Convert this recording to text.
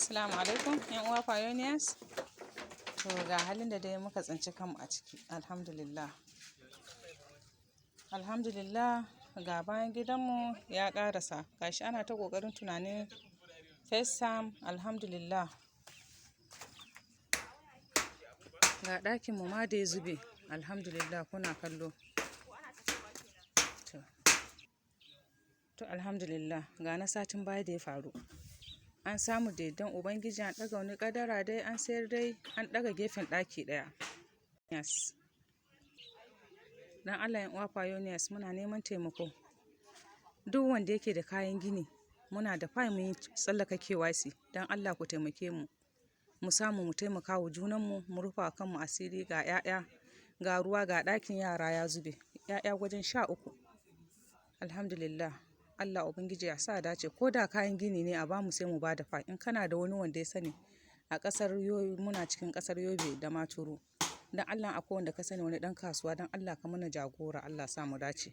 Assalamu alaikum 'yan uwa pioneers. To, ga halin da dai muka tsinci kanmu a ciki, alhamdulillah. Alhamdulillah, ga bayan gidanmu ya ƙarasa. Gashi ana ta ƙoƙarin tunanin first term, alhamdulillah. Ga ɗakinmu ma da ya zube, alhamdulillah, kuna kallo. To, alhamdulillah, ga na satin baya da ya faru. An samu da yardan Ubangiji, an ɗaga wani ƙadara dai, an sayar dai, an ɗaga gefen ɗaki ɗaya. Yes. Dan Allah, 'yan uwa pioneers, muna neman taimako. Duk wanda yake da kayan gini, muna da file, mun yi tsallaka KYC. Dan Allah ku taimake mu. Mu samu mu taimaka wa junanmu, mu rufa kanmu asiri. Ga 'ya'ya, ga ruwa, ga ɗakin yara ya zube. 'Ya'ya wajen 13. Alhamdulillah. Allah Ubangiji ya sa dace, ko da kayan gini ne a bamu, sai mu bada file. In kana da wani wanda ya sani a ƙasar Yobe, muna cikin ƙasar Yobe, Damaturu. Dan Allah, akwai wanda ka sani, wani ɗan kasuwa, dan Allah ka mana jagora, Allah sa mu dace.